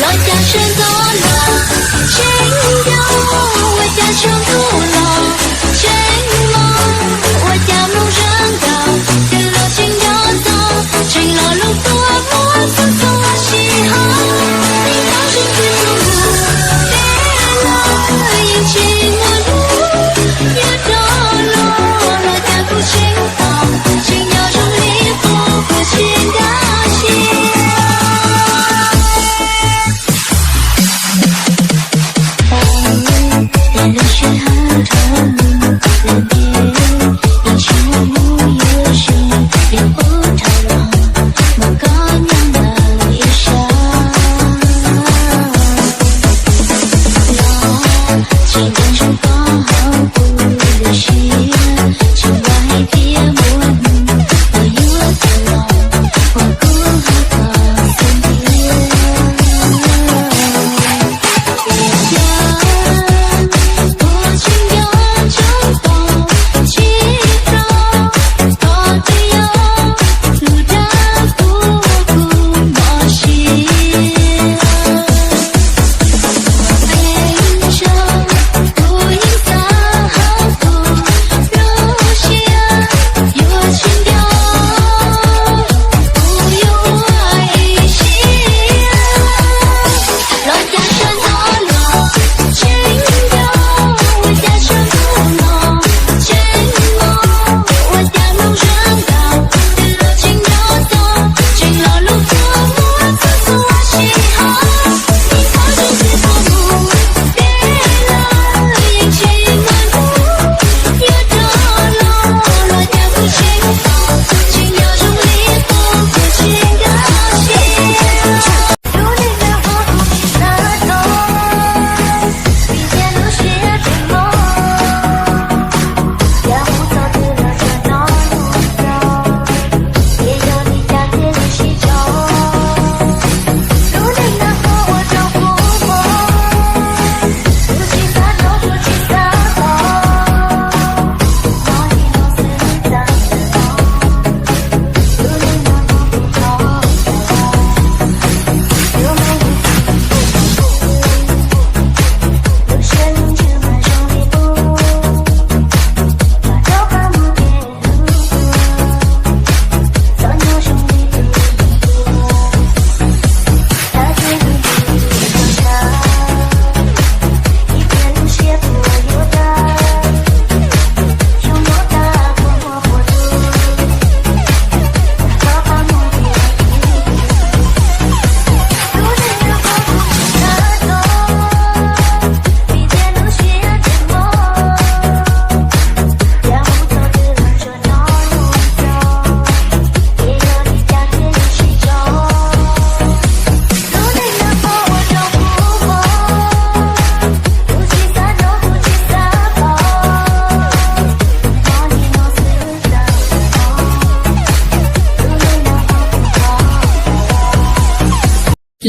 Los cas sawv ntxov los tseem yau, ua cas tsaus ntuj los tseem mos, ua cas mloog zaj nkauj twg los tseem nco txog, tseem los lub kua muag txhua txhua sij hawm. Ib tsoom zoo twg tuaj mus peb los yeej tsis muaj hnub yuav rov los, los cas kuv tseem tos, tseem nco zoo li qub kuv tsis nkag siab.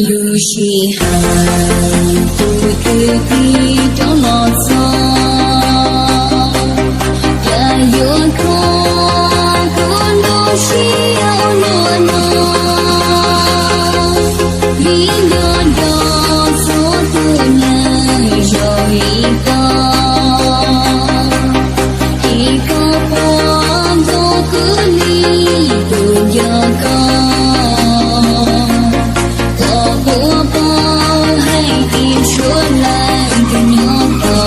Lub sij hawm tus kwv tij rov los txog, cas yuav kho kuv lub siab ua luaj no. Vim nco nco txhua tus neeg zoo li koj, ces koj puas nco kuv li tus nco koj, koj puas paub hais tias suav leej twg nyob tod.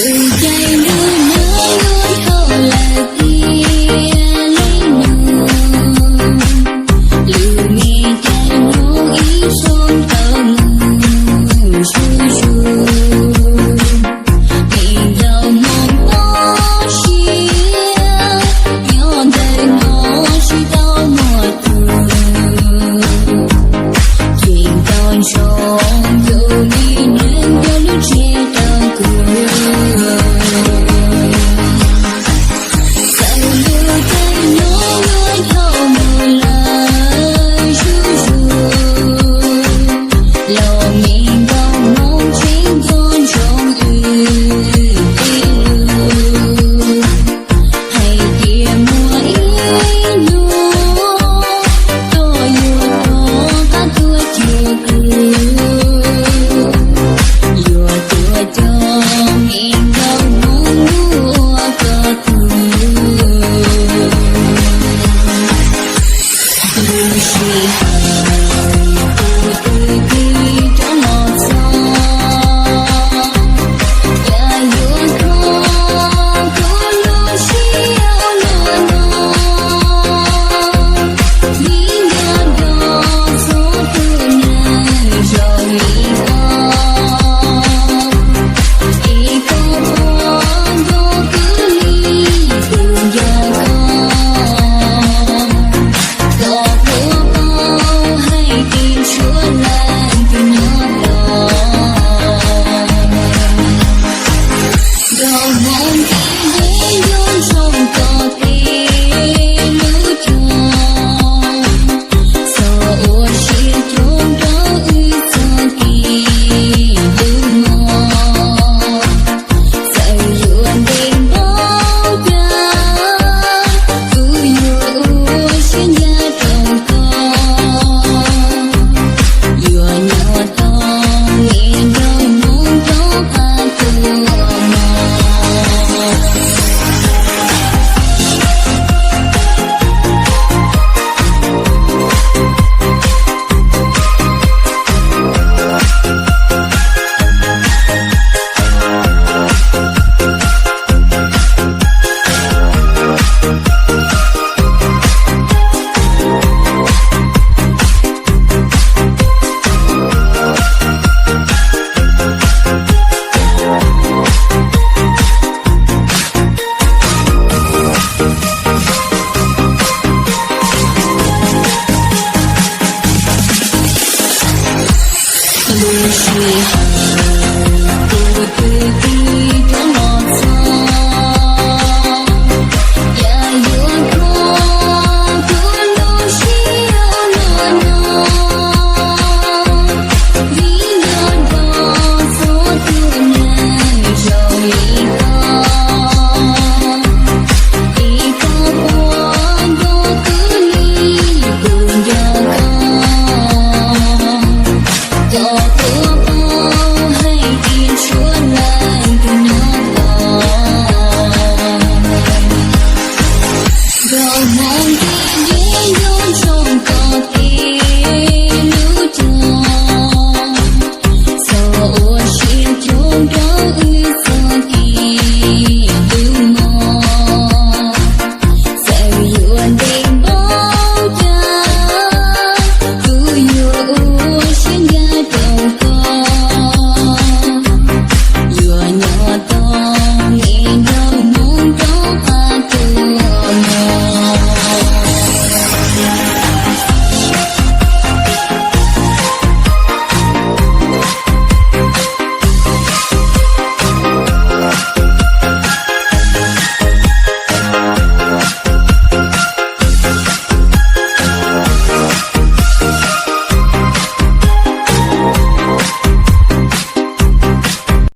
Lub caij ntuj no yuav dhau lawm tiag li no, lub me caij nyoog ib zaug tawm mus zuj zus, es ntaus Hauv